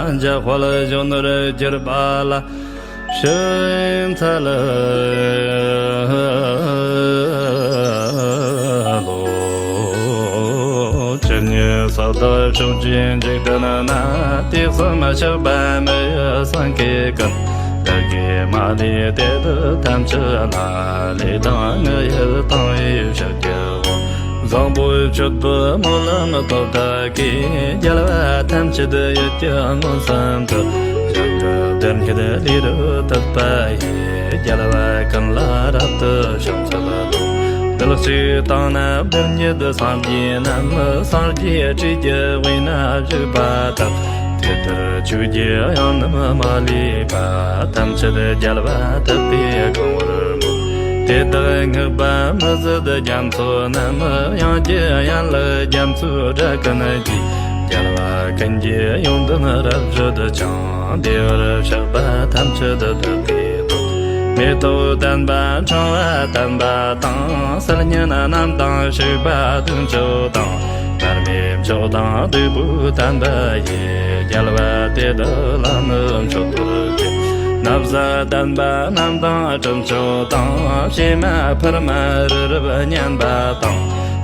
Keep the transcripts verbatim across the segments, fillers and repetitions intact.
འཇམ་དཔལ་གཞོན་ནུར་གྱུར་པ་ལ། ཕྱི་མཐའ་ལ་ལོ་ཇི་སྙེད་སུ་དག་ཕྱོགས་བཅུའི་འཇིག་རྟེན་ན། དུས་གསུམ་གཤེགས་པ་མི་ཡི་སེང་གེ་ཀུན། བདག་གིས་མ་ལུས་དེ་དག་ཐམས་ཅད་ལ། ལུས་དང་ངག་ཡིད་དང་བས་ཕྱག་བགྱིའོ། བཟང་པོའི་སྤྱོད་པའི་སྨོན་ལམ་སྟོབས་དག་གིས། རྒྱལ་བ་ཐམས་ཅད་ཡིད་ཀྱིས་མངོན་སུམ་དུ། ཞིང་གི་བདེ་སྙེད་ལུས་རབ་བཏུད་པ་ཡིས། རྒྱལ་བ་ཀུན་ལ་རབ་ཏུ་ཕྱག་འཚལ་ལོ། བདུད་གཅིག་དང་ནི་བདེ་སྙེད་སངས་རྒྱས་རྣམས། སངས་རྒྱས་སྲས་ཀྱི་དབུས་ན་བཞུགས་པ་དག། དེ་ལྟར་ཆོས་ཀྱི་དབྱིངས་རྣམས་མ་ལུས་པ། ཐམས་ཅད་རྒྱལ་བ་ཐུབ་པས་གང་བར་མོས། དེ་དག་བསྔགས་པ་མི་ཟད་རྒྱ་མཚོ་རྣམས། དབྱངས་ཀྱི་ཡན་ལག་རྒྱ་མཚོའི་སྒྲ་ཀུན་གྱིས། རྒྱལ་བ་ཀུན་གྱི་ཡོན་ཏན་རབ་བརྗོད་ཅིང་། བདེ་བར་གཤེགས་པ་ཐམས་ཅད་བདག་གིས་བསྟོད། མེ་ཏོག་ལྡན་པ་ཕྲེང་བ་བརྟན་པ་དང་། སིལ་སྙན་རྣམས་དང་བྱུག་པ་དུང་མཆོག་དང་། མར་མེ་མཆོག་དང་བདུག་སྤོས་བརྟན་པ་ཡིས། རྒྱལ་བ་དེ་དག་ལ་ནི་མཆོད་པར་བགྱི། ན་བཟའ་ལྡན་པ་རྣམས་དང་དྲིལ་མཆོག་དང་། ཕྱེ་མ་ཕུར་མ་རི་རབ་སྙན་པ་དང་།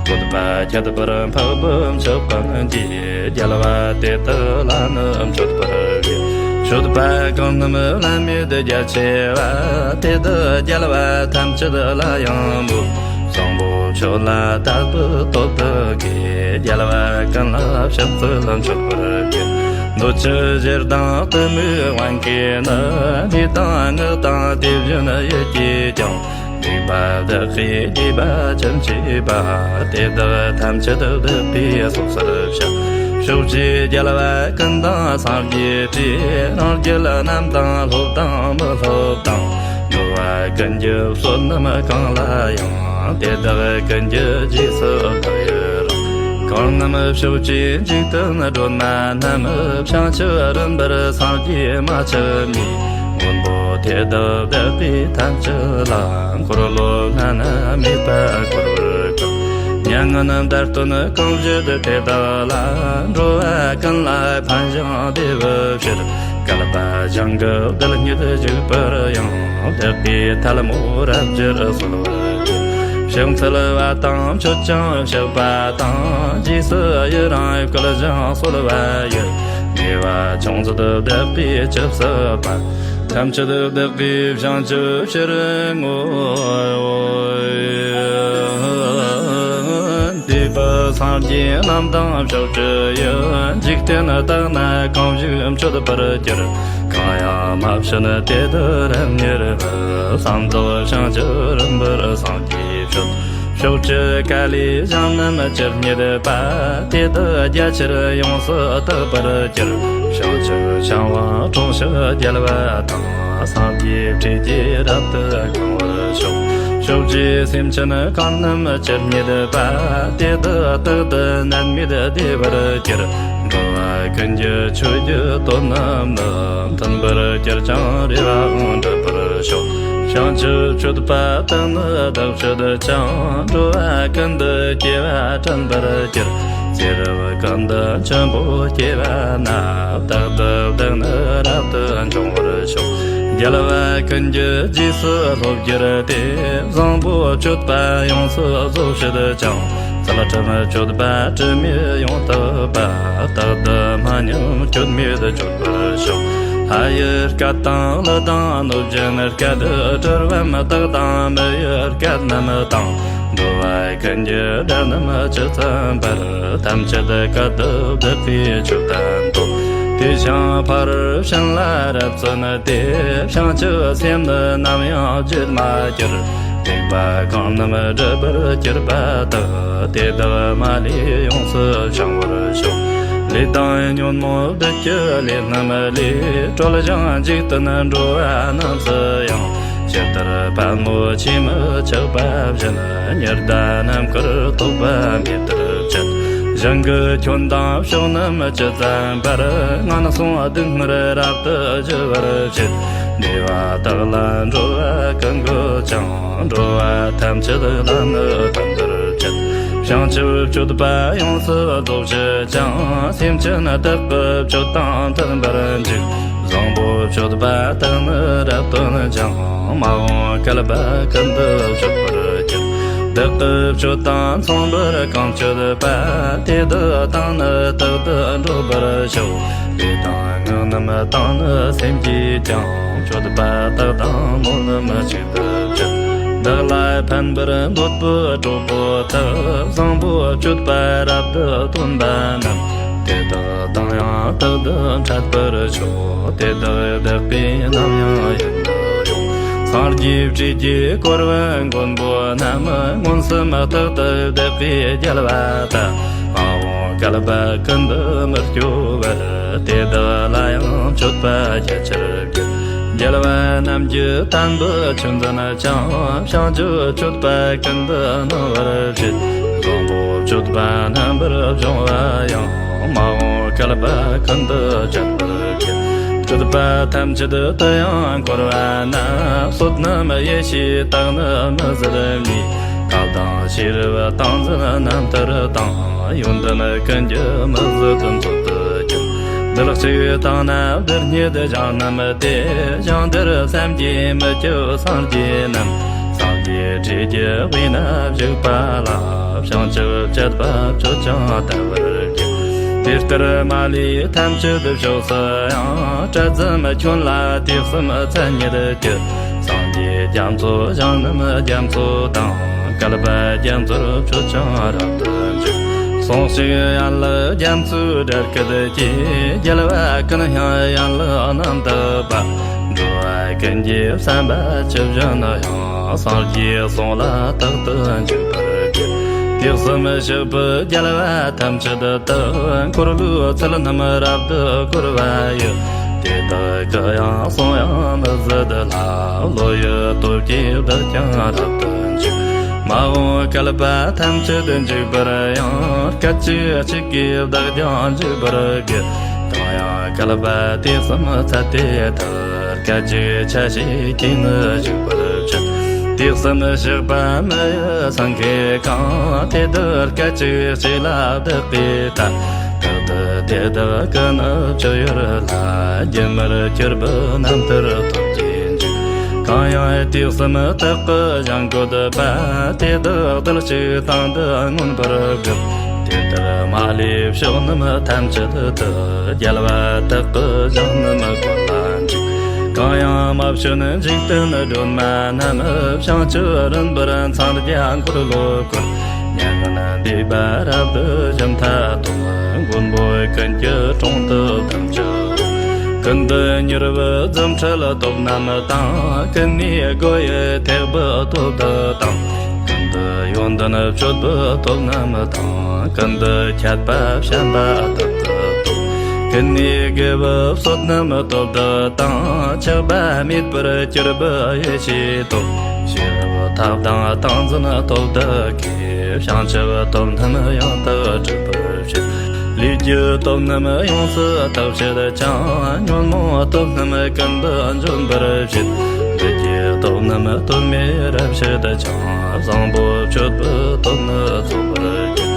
བཀོད་པ་ཁྱད་པར་འཕགས་པའི་མཆོད་པ་འདིས། རྒྱལ་བ་དེ་དག་ལ་ནི་མཆོད་པར་བགྱི། མཆོད་པ་གང་རྣམས་བླ་མེད་རྒྱ་ཆེ་བ། དེ་དག་རྒྱལ་བ་ཐམས་ཅད་ལ་ཡང་མོས། བཟང་པོ་མཆོད་ལ་དད་པའི་སྟོབས་དག་གིས། རྒྱལ་བ་ཀུན་ལ་ཕྱག་འཚལ་མཆོད་པར་བགྱི། འདོད་ཆགས་ཞེ་སྡང་གཏི་མུག་དབང་གིས་ནི། ལུས་དང་ངག་དང་དེ་བཞིན་ཡིད་ཀྱིས་ཀྱང་། སྡིག་པ་བདག་གིས་བགྱིས་པ་ཅི་མཆིས་པ། དེ་དག་ཐམས་ཅད་བདག་གིས་སོ་སོར་བཤགས། ཕྱོགས་བཅུའི་རྒྱལ་བ་ཀུན་དང་སངས་རྒྱས་སྲས། རང་རྒྱལ་རྣམས་དང་སློབ་དང་མི་སློབ་དང་། འགྲོ་བ་ཀུན་གྱི་བསོད་ནམས་གང་ལ་ཡང་། དེ་དག་ཀུན་གྱི་རྗེས་སུ་བདག་ཡི་རང་། གང་རྣམས་ཕྱོགས་བཅུའི་འཇིག་རྟེན་སྒྲོན་མ་རྣམས། བྱང་ཆུབ་རིམ་པར་སངས་རྒྱས་མ་ཆགས་མི། མགོན་པོ་དེ་དག་བདག་གིས་ཐམས་ཅད་ལ། འཁོར་ལོ་བླ་ན་མེད་པ་བསྐོར་བར་བསྐུལ། མྱ་ངན་འདའ་སྟོན་གང་བཞེད་དེ་དག་ལ། འགྲོ་བ་ཀུན་ལ་ཕན་ཞིང་བདེ་བའི་ཕྱིར། བསྐལ་པ་ཞིང་གི་རྡུལ་སྙེད་འཇུག་པར་ཡང་། བདག་གིས་ཐལ་མོ་རབ་སྦྱར་གསོལ་བར་བགྱི། ཕྱག་འཚལ་བ་དང་མཆོད་ཅིང་བཤགས་པ་དང་། རྗེས་སུ་ཡི་རང་བསྐུལ་ཞིང་གསོལ་བ་ཡི། དགེ་བ་ཅུང་ཟད་བདག་གིས་ཅི་བསགས་པ། ཐམས་ཅད་བདག་གིས་བྱང་ཆུབ་ཕྱིར་བསྔོ། འདས་པའི་སངས་རྒྱས་རྣམས་དང་ཕྱོགས་བཅུ་ཡི། འཇིག་རྟེན་དག་ན་གང་བཞུགས་མཆོད་པར་གྱུར། གང་ཡང་མ་བྱོན་དེ་དག་རབ་མྱུར་བར། བསམ་དོན་བྱང་ཆུབ་རིམ་པར་སངས་རྒྱས་ཕྱིར། ཕྱོགས་བཅུ་ཀ་ལའི་ཞིང་རྣམས་ཇི་སྙེད་པ། དེ་དག་རྒྱ་ཆེར་ཡོངས་སུ་དག་པར་གྱུར། བྱང་ཆུབ་ཤིང་དབང་དྲུང་གཤེགས་རྒྱལ་བ་དང་། སངས་རྒྱས་སྲས་ཀྱིས་རབ་ཏུ་གང་བར་ཤོག། ཕྱོགས་བཅུའི་སེམས་ཅན་གང་རྣམས་ཇི་སྙེད་པ། དེ་དག་རྟག་ཏུ་ནད་མེད་བདེ་བར་གྱུར། འགྲོ་བ་ཀུན་གྱི་ཆོས་ཀྱི་དོན་རྣམས་ནི། མཐུན་པར་གྱུར་ཅིང་རེ་བའང་འགྲུབ་པར་ཤོག། བྱང་ཆུབ་སྤྱོད་པ་དག་ནི་བདག་སྤྱོད་ཅིང་། འགྲོ་བ་ཀུན་ཏུ་སྐྱེ་བ་དྲན་པར་གྱུར། ཚེ་རབས་ཀུན་ཏུ་ཆེན་པོ་སྐྱེ་བ་ན། རྟག་ཏུ་བདག་ནི་རབ་ཏུ་འབྱུང་བར་ཤོག། རྒྱལ་བ་ཀུན་གྱི་རྗེས་སུ་སློབ་གྱུར་ཏེ། བཟང་པོ་སྤྱོད་པ་ཡོངས་སུ་རྫོགས་བྱེད་ཅིང་། ཚུལ་ཁྲིམས་སྤྱོད་པ་དྲི་མེད་ཡོངས་དག་པ། རྟག་ཏུ་མ་ཉམས་སྐྱོན་མེད་སྤྱོད་པར་ཤོག། ལྷ་ཡི་སྐད་དང་ཀླུ་དང་གནོད་སྦྱིན་སྐད། གྲུལ་བུམ་དག་དང་མི་ཡི་སྐད་རྣམས་དང་། འགྲོ་བ་ཀུན་གྱི་སྒྲ་རྣམས་ཇི་ཙམ་པར། ཐམས་ཅད་སྐད་དུ་བདག་གིས་ཆོས་བསྟན་ཏོ། དེ་ཞིང་ཕ་རོལ་ཕྱིན་ལ་རབ་བརྩོན་ཏེ། བྱང་ཆུབ་སེམས་ནི་ནམ་ཡང་བརྗེད་མ་གྱུར། སྡིག་པ་གང་རྣམས་སྒྲིབ་པར་གྱུར་པ་དག། དེ་དག་མ་ལུས་ཡོངས་སུ་བྱང་བར་ཤོག། ལས་དང་ཉོན་མོངས་བདུད་ཀྱི་ལས་རྣམས་ལས། གྲོལ་ཞིང་འཇིག་རྟེན་འགྲོ་བ་རྣམས་སུ་ཡང་། ཇི་ལྟར་པདྨོ་ཆོས་མི་ཆགས་པ་བཞིན། ཉི་ཟླ་ནམ་མཁར་ཐོགས་པ་མེ་ལྟར་བརྗིད། ཞིང་གི་ཁྱོན་དང་ཕྱོགས་རྣམས་ཇི་ཙམ་པར། ངན་སོང་སྡུག་བསྔལ་རབ་ཏུ་ཞི་བར་བྱེད། བདེ་བ་དག་ལ་འགྲོ་བ་ཀུན་འགོད་ཅིང་། འགྲོ་བ་ཐམས་ཅད་ལ་ནི་ཕན་པར་བྱེད། བྱང་ཆུབ་སྤྱོད་པ་ཡོངས་སུ་རྫོགས་ཕྱིར་ཀྱང་། སེམས་ཅན་བདག་གི་སྤྱོད་དང་མཐུན་པར་འཇུག་བཟང་པོ་སྤྱོད་པ་དག་ནི་རབ་སྟོན་ཅིང་། མ་འོངས་བསྐལ་པ་ཀུན་ཏུ་སྤྱོད་པར་གྱུར། བདག་གི་སྤྱོད་དང་མཚུངས་པར་གང་སྤྱོད་པ། དེ་དག་དང་ནི་རྟག་ཏུ་འགྲོགས་པར་ཤོག་ལས་དང་ངག་རྣམས་དང་ནི་སེམས་ཀྱིས་ཀྱང་། སྤྱོད་པ་དག་དང་སྨོན་ལམ་གཅིག་ཏུ་བྱ། བདག་ལ་ཕན་པར་འདོད་པའི་གྲོགས་པོ་དག་བཟང་པོ་སྤྱོད་པ་རབ་ཏུ་སྟོན་པ་རྣམས། དེ་དག་དང་ཡང་རྟག་ཏུ་འཕྲད་པར་ཤོག་དེ་དག་བདག་གིས་ནམ་ཡང་ཡིད་མི་རུང་། སངས་རྒྱས་སྲས་ཀྱིས་བསྐོར་བའི་མགོན་པོ་རྣམས། མངོན་སུམ་རྟག་ཏུ་བདག་གིས་རྒྱལ་བ་ལྟ། མ་འོངས་བསྐལ་པ་ཀུན་ཏུ་མི་སྐྱོ་བར། དེ་དག་ལ་ཡང་མཆོད་པ་རྒྱ་ཆེར་ཕུལ། རྒྱལ་བ་རྣམས་ཀྱི་དམ་པའི་ཆོས་འཛིན་ཅིང་། བྱང་ཆུབ་སྤྱོད་པ་ཀུན་ཏུ་སྣང་བར་བྱེད། བཟང་པོ་སྤྱོད་པ་རྣམ་པར་སྦྱོང་བ་ཡང་། མ་འོངས་བསྐལ་པ་ཀུན་ཏུ་སྤྱད་པར་བགྱི། སྲིད་པ་ཐམས་ཅད་དུ་ཡང་འཁོར་བ་ན། བསོད་ནམས་ཡེ་ཤེས་དག་ནི་མི་ཟད་མེད། ཐབས་དང་ཤེས་རབ་ཏིང་འཛིན་རྣམ་ཐར་དང་། ཡོན་ཏན་ཀུན་གྱི་མི་ཟད་མཛོད་དུ་གྱུར། བདུད་གཅིག་དང་ནི་བདུད་སྙེད་གཞན་རྣམས་ཏེ། ཞིང་དེར་བསམ་གྱིས་མི་ཁྱབ་སངས་རྒྱས་རྣམས། སངས་རྒྱས་སྲས་ཀྱི་དབུས་ན་བཞུགས་པ་ལ། བྱང་ཆུབ་སྤྱད་པ་སྤྱོད་ཅིང་དད་པར་བགྱི། དེ་ལྟར་མ་ལུས་ཐམས་ཅད་ཕྱོགས་སུ་ཡང་། དྲི་ཟབ་ཁྱོན་ལ་དུས་གསུམ་ཚད་མེད་ཀྱི། སངས་རྒྱས་རྒྱ་མཚོ་ཞིང་རྣམས་རྒྱ་མཚོ་དང་། བསྐལ་པ་རྒྱ་མཚོར་མཆོད་ཅིང་རབ་ཏུ་འཇུག །གསུང་ཞིག་ཡན་ལག་རྒྱ་མཚོའི་སྒྲ་སྐད་ཀྱིས། རྒྱལ་བ་ཀུན་དབྱངས་ཡན་ལག་རྣམ་དག་པ། འགྲོ་བ་ཀུན་གྱི་བསམ་པ་ཇི་བཞིན་དུ་ཡང་། སངས་རྒྱས་གསུང་ལ་རྟག་ཏུ་འཇུག་པར་བགྱི། དུས་གསུམ་གཤེགས་པའི་རྒྱལ་བ་ཐམས་ཅད་དུ། འཁོར་ལོའི་ཚུལ་རྣམས་རབ་ཏུ་བསྐོར་བ་ཡི། དེ་དག་གི་ཡང་གསུང་དབྱངས་མི་ཟད་ལ། བློ་ཡི་སྟོབས་ཀྱིས་བདག་ཀྱང་རབ་ཏུ་འཇུག །མ་འོངས་བསྐལ་པ་ཐམས་ཅད་འཇུག་པར་ཡང་། སྐད་ཅིག་གཅིག་གིས་བདག་ཀྱང་འཇུག་པར་བགྱི། དང་ཡང་བསྐལ་པ་དུས་གསུམ་ཚད་དེ་ལྟར། སྐད་ཅིག་ཆ་ཤས་ཀྱིས་ནི་འཇུག་པར་བྱེད། དུས་གསུམ་གཤེགས་པ་མི་ཡི་སེང་གེ་གང་། དེ་དག་སྐད་ཅིག་གཅིག་ལ་བདག་གིས་ལྟ། རྟག་ཏུ་དེ་དག་གི་ནི་སྤྱོད་ཡུལ་ལ། སྒྱུ་མར་གྱུར་པའི་རྣམ་ཐར་ཐོབ་ཀྱིས་འཇུག །གང་ཡང་དུས་གསུམ་དག་གི་ཞིང་བཀོད་པ། དེ་དག་རྡུལ་གཅིག་སྟེང་དུ་མངོན་པར་བསྒྲུབ། དེ་ལྟར་མ་ལུས་ཕྱོགས་རྣམས་ཐམས་ཅད་དུ། རྒྱལ་བ་དག་གི་ཞིང་རྣམས་བཀོད་ལ་འཇུག །གང་ཡང་མ་བྱོན་འཇིག་རྟེན་སྒྲོན་མ་རྣམས། བྱང་ཆུབ་རིམ་པར་འཚང་རྒྱ་འཁོར་ལོ་བསྐོར། མྱ་ངན་འདས་པ་རབ་ཏུ་ཞི་མཐའ་ཐོབ། མགོན་པོ་ཀུན་གྱི་དྲུང་དུ་ཐམས་ཅད་འགྲོ། ཀུན་ཏུ་མྱུར་བའི་རྫུ་འཕྲུལ་སྟོབས་རྣམས་དང་། ཀུན་ནས་སྒོ་ཡི་ཐེག་པའི་སྟོབས་དག་དང་། ཀུན་ཏུ་ཡོན་ཏན་སྤྱོད་པའི་སྟོབས་རྣམས་དང་། ཀུན་ཏུ་ཁྱད་པར་བྱམས་པ་དག་གི་སྟོབས། ཀུན་ནས་དགེ་བའི་བསོད་ནམས་སྟོབས་དག་དང་། ཆགས་པ་མེད་པར་གྱུར་པའི་ཡེ་ཤེས་སྟོབས། ཤེས་རབ་ཐབས་དང་ཏིང་འཛིན་སྟོབས་དག་གིས། བྱང་ཆུབ་སྟོབས་རྣམས་ཡང་དག་སྒྲུབ་པར་བྱེད། ལས་ཀྱི་སྟོབས་རྣམས་ཡོངས་སུ་དག་བྱེད་ཅིང་། ཉོན་མོངས་སྟོབས་རྣམས་ཀུན་ཏུ་འཇོམས་པར་བྱེད། ལུས་ཀྱི་སྟོབས་རྣམས་སྟོབས་མེད་རབ་བྱེད་ཅིང་། བཟང་པོ་སྤྱོད་པའི་སྟོབས་ནི་རྫོགས་པར་བྱེད།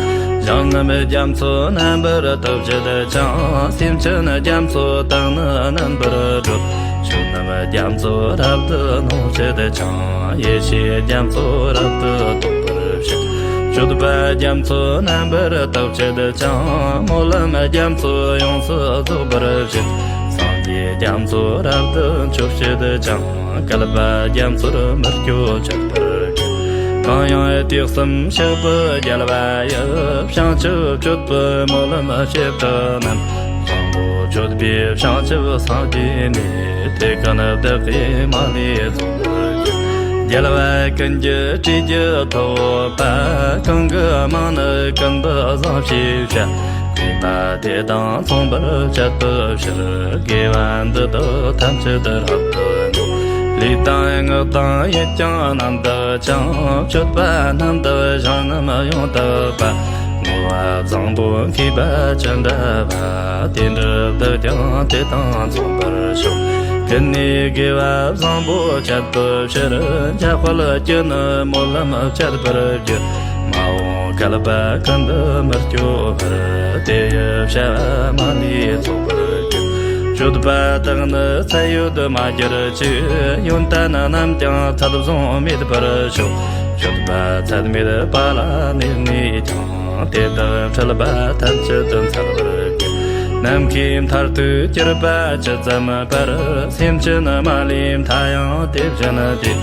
ཞིང་རྣམས་རྒྱ་མཚོ་རྣམ་པར་དག་བྱེད་ཅིང་། སེམས་ཅན་རྒྱ་མཚོ་དག་ནི་རྣམ་པར་སྒྲོལ། ཆོས་རྣམས་རྒྱ་མཚོ་རབ་ཏུ་སྣང་བྱེད་ཅིང་། ཡེ་ཤེས་རྒྱ་མཚོ་རབ་ཏུ་རྟོགས་པར་བྱེད། སྤྱོད་པ་རྒྱ་མཚོ་རྣམ་པར་དག་བྱེད་ཅིང་། སྨོན་ལམ་རྒྱ་མཚོ་ཡོངས་སུ་རྫོགས་པར་བྱེད། སངས་རྒྱས་རྒྱ་མཚོ་རབ་ཏུ་མཆོད་བྱེད་ཅིང་། བསྐལ་པ་རྒྱ་མཚོར་མི་སྐྱོ་བྱེད་པར་བགྱི། གང་ཡང་དུས་གསུམ་གཤེགས་པའི་རྒྱལ་བ་ཡི། བྱང་ཆུབ་སྤྱོད་པའི་སྨོན་ལམ་བྱེ་བྲག་རྣམས། བཟང་པོ་སྤྱོད་པའི་བྱང་ཆུབ་སངས་རྒྱས་ནས། དེ་ཀུན་བདག་གིས་མ་ལུས་རྫོགས་པར་བགྱི། རྒྱལ་བ་ཀུན་གྱི་སྲས་ཀྱི་ཐུ་བོ་པ། གང་གི་མིང་ནི་ཀུན་ཏུ་བཟང་ཞེས་བྱ། དགོས་པ་དེ་དང་མཚུངས་པར་སྤྱད་པའི་ཕྱིར། དགེ་བ་འདི་དག་ཐམས་ཅད་རབ་ཏུ་བསྔོ། ལུས་དང་ངག་དང་ཡིད་ཀྱང་རྣམ་དག་ཅིང་། སྤྱོད་པ་རྣམ་དག་ཞིང་རྣམས་ཡོངས་དག་པ། བསྔོ་བ་བཟང་པོ་མཁས་པ་ཅི་འདྲ་བ། དེ་འདྲ་བདག་ཀྱང་དེ་དང་མཚུངས་པར་ཤོག །ཀུན་ནས་དགེ་བ་བཟང་པོ་སྤྱད་པའི་ཕྱིར། འཇམ་དཔལ་གྱིས་ནི་སྨོན་ལམ་སྤྱད་པར་བགྱི། མ་འོངས་བསྐལ་པ་ཀུན་ཏུ་མི་སྐྱོ་བར། དེ་ཡི་བྱ་བ་མ་ལུས་རྫོགས་པར་གྱུར། སྤྱོད་པ་དག་ནི་ཚད་ཡོད་མ་གྱུར་ཅིག། ཡོན་ཏན་རྣམས་ཀྱང་ཚད་བཟུང་མེད་པར་ཤོག། སྤྱོད་པ་ཚད་མེད་པ་ལ་གནས་ནས་ཀྱང་། དེ་དག་འཁྲུལ་པ་ཐམས་ཅད་འཚལ་བར་བགྱི། ནམ་མཁའི་མཐར་ཐུག་གྱུར་པ་ཇི་ཙམ་པར། སེམས་ཅན་མ་ལུས་མཐའ་ཡང་དེ་བཞིན་ཏེ།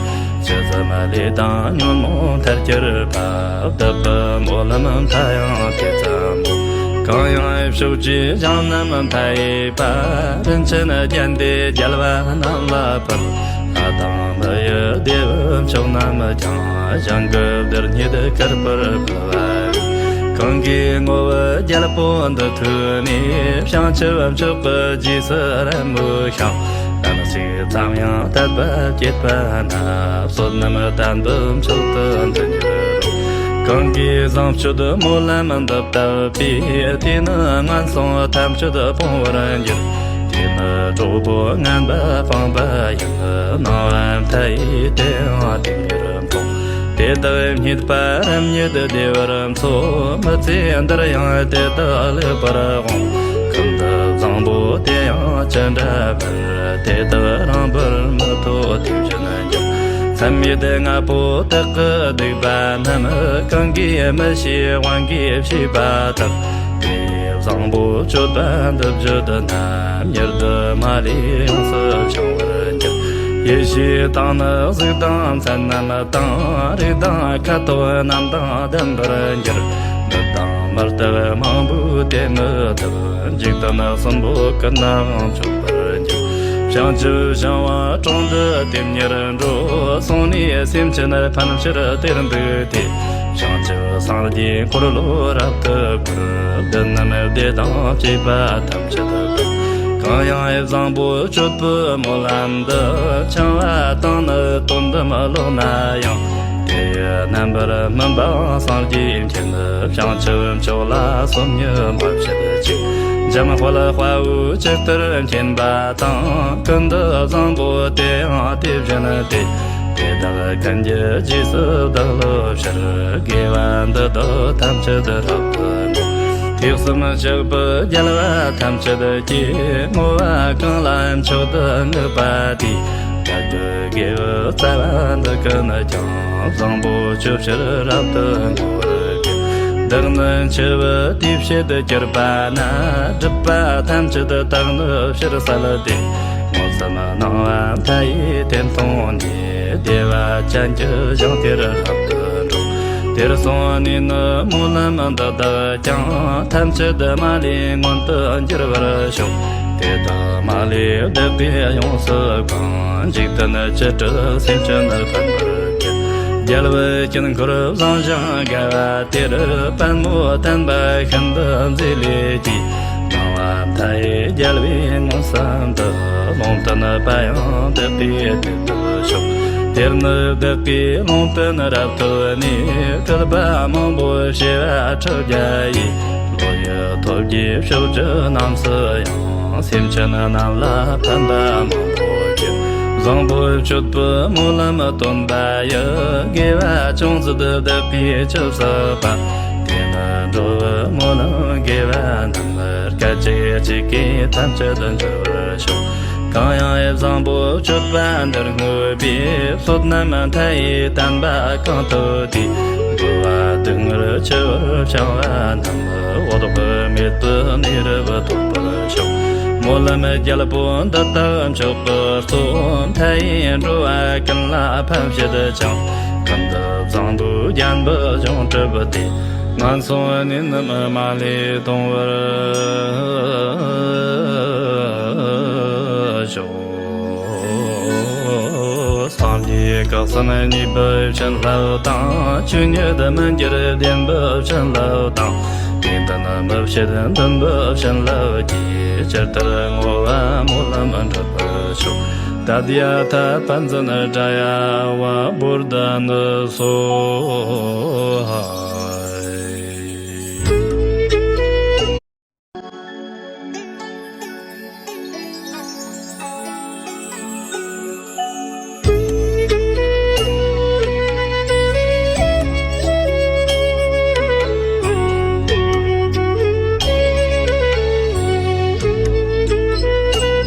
ཇི་ཙམ་ལས་དང་ཉོན་མོངས་མཐར་གྱུར་པ། བདག་གི་སྨོན་ལམ་མཐའ་ཡང་དེ་ཙམ་པོ། གང་ཡང་ཕྱོགས་བཅུའི་ཞིང་རྣམས་མཐའ་ཡས་པ། རིན་ཆེན་རྒྱན་ཏེ་རྒྱལ་བ་རྣམས་ལ་ཕུལ། ལྷ་དང་མི་ཡི་བདེ་བའི་མཆོག་རྣམས་ཀྱང་། ཞིང་གི་བདེར་རྙེད་བསྐུལ་བར་བསྐུལ་བ། གང་གིས་བསྔོ་བའི་རྒྱལ་པོ་འདི་ཐོས་ནས། བྱང་ཆུབ་མཆོག་གི་རྗེས་སུ་རབ་མོས་ཤིང་། ལམ་ཞིག་ཙམ་ཡང་དད་པ་བསྐྱེད་པ་ན། བསོད་ནམས་བརྟན་པོའི་མཆོག་ཏུ་འདི་འགྱུར་རོ། གང་གིས་བཟང་སྤྱོད་སྨོན་ལམ་འདི་བཏབ་པས། དེ་ནི་ངན་སོང་ཐམས་ཅད་སྤོང་བར་འགྱུར། དེ་ནི་གྲོགས་པོ་ངན་པ་སྤངས་པ་ཡིན། སྣང་བ་མཐའ་ཡས་དེ་ཡང་དེ་འགྱུར་འཕོ། དེ་དག་རྙེད་པ་རབ་རྙེད་བདེ་བར་འཚོ། མི་ཚེ་འདིར་ཡང་དེ་དག་ལེགས་པར་འོང་། ཀུན་ཏུ་བཟང་པོ་དེ་ཡང་ཅི་འདྲ་བར། དེ་དག་རིང་པོར་མི་ཐོགས་དེ་བཞིན་འགྱུར། མཚམས་མེད་ལྔ་པོ་དག་གི་སྡིག་པ་རྣམས། གང་གིས་མི་ཤེས་དབང་གིས་ཤེས་པ་དག། དེ་ཡི་བཟང་པོ་སྤྱོད་པ་འདི་བརྗོད་ན། མྱུར་དུ་མ་ལུས་ཡོངས་སུ་བྱང་བར་འགྱུར། ཡེ་ཤེས་དང་ནི་གཟུགས་དང་མཚན་རྣམས་དང་། རིགས་དང་ཁ་དོག་རྣམས་དང་ལྡན་པར་འགྱུར། འདི་དང་མི་རྟག་མང་པོས་དེ་མི་ཐུབ། འཇིག་རྟེན་གསུམ་པོ་ཀུན་ནའང་སྤྱོད་པར་འགྱུར། བྱང་ཆུབ་ཤིང་བ་དྲུང་དུ་དེ་ཉིད་འགྲོ། སོང་ནས་སེམས་ཅན་ཕན་ཕྱིར་དེར་འདུག་སྟེ། བྱང་ཆུབ་སངས་རྒྱས་འཁོར་ལོ་རབ་ཏུ་བསྐོར། བདུད་རྣམས་སྡེ་དང་བཅས་པ་ཐམས་ཅད་བཏུལ། གང་ཡང་བཟང་པོ་སྤྱོད་པའི་སྨོན་ལམ་འདི། འཆང་བ་དང་ནི་དོན་དམ་ལོག་ན་ཡང་། དེ་ཡི་རྣམ་པར་སྨིན་པ་སངས་རྒྱས་མཁྱེན། བྱང་ཆུབ་མཆོག་ལ་སོམ་ཉི་མ་བྱེད་ཅིག། འཇམ་དཔལ་དཔའ་བོས་ཇི་ལྟར་མཁྱེན་པ་དང་། ཀུན་ཏུ་བཟང་པོ་དེ་ཡང་དེ་བཞིན་ཏེ། དེ་དག་ཀུན་གྱི་རྗེས་སུ་བདག་སློབ་ཕྱིར། དགེ་བ་འདི་དག་ཐམས་ཅད་རབ་ཏུ་འགྲོ། ཐེག་གསུམ་ཞགས་པའི་རྒྱལ་བ་ཐམས་ཅད་ཀྱིས། བསྔོ་བ་གང་ལ་མཆོག་ཏུ་བསྔགས་པ་དེས། བདག་གི་དགེ་བའི་རྩ་བ་འདི་ཀུན་ཀྱང་། བཟང་པོ་སྤྱོད་ཕྱིར་རབ་ཏུ་འགྲོ་བར་བགྱི། བདག་ནི་འཆི་བའི་དུས་བྱེད་གྱུར་པ་ན། སྒྲིབ་པ་ཐམས་ཅད་དག་ནི་ཕྱིར་བསལ་ཏེ། མངོན་སུམ་སྣང་བ་མཐའ་ཡས་དེར་མཐོང་ནས། བདེ་བ་ཅན་གྱི་ཞིང་དེར་རབ་ཏུ་འགྲོ། དེར་སོང་ནས་ནི་སྨོན་ལམ་འདི་དག་ཀྱང་། ཐམས་ཅད་མ་ལུས་མངོན་དུ་འགྱུར་བར་ཤོག། དེ་དག་མ་ལུས་བདག་གིས་ཡོངས་སུ་བཀང་། འཇིག་རྟེན་བཅུ་དྲུག་སེམས་ཅན་ཕན་པར་གྱུར། རྒྱལ་བའི་དཀྱིལ་འཁོར་བཟང་ཞིང་དགའ་བ་དེར། པདྨོ་བསྟན་པ་ཤིན་ཏུ་མཛེས་ལེགས་ཀྱིས། སྣང་བ་མཐའ་ཡས་རྒྱལ་བས་མངོན་སུམ་དུ། ལུང་བསྟན་པ་ཡང་བདག་གིས་དེར་ཐོབ་ཤོག། དེར་ནི་བདག་གིས་ལུང་བསྟན་རབ་ཐོབ་ནས། སྤྲུལ་པ་མང་པོ་བྱེ་བ་ཕྲག་བརྒྱ་ཡིས། བློ་ཡི་ཐོལ་གྱིས་ཕྱོགས་བཅུ་རྣམས་སུ་ཡང་། སེམས་ཅན་རྣམས་ལ་ཕན་པ་མང་པོ་བྱེད། བཟང་པོ་སྤྱོད་པའི་སྨོན་ལམ་སྟོན་པ་ཡི། དགེ་བ་ཅུང་ཟད་བདག་གིས་ཅི་བསགས་པ། དེ་ནི་འགྲོ་བའི་སྨོན་ལམ་དགེ་བ་རྣམས། སྐད་ཅིག་གཅིག་གིས་ཐམས་ཅད་འཇུ་བར་ཤོག། གང་ཡང་བཟང་པོ་སྤྱོད་པ་འདིར་བསྔོས་པའི། བསོད་ནམས་མཐའ་ཡས་བསྟན་པ་གང་ཐོབ་དེས། འགྲོ་བ་སྡུག་བསྔལ་ཆུ་བུར་བྱང་བ་རྣམས། འོད་དཔག་མེད་པའི་གནས་རབ་ཐོབ་པར་ཤོག། སྨོན་ལམ་རྒྱལ་པོ་འདི་དག་མཆོག་གི་གཙོ། མཐའ་ཡས་འགྲོ་བ་ཀུན་ལ་ཕན་བྱེད་ཅིང་། ཀུན་ཏུ་བཟང་པོའི་རྒྱན་པོ་འབྱུང་གྲུབ་སྟེ། ངན་སོང་གནས་རྣམས་མ་ལུས་སྟོང་བར་ཤོག། སངས་རྒྱས་བསྐལ་བཟང་གཉིས་པའི་བྱིན་རླབས་དང་། ཆོས་ཉིད་མི་འགྱུར་བདེན་པའི་བྱིན་རླབས་དང་། དགེ་འདུན་མི་ཕྱེད་འདུན་པའི་བྱིན་རླབས་ཀྱིས། ཇི་ལྟར་བསྔོ་བ་སྨོན་ལམ་འགྲུབ་པར་ཤོག། ཏདྱ་ཐཱ། པཉྩནྡྲ་ཡ་ཝ་བོ་དྷ་ནི་སྭཱ་ཧཱ།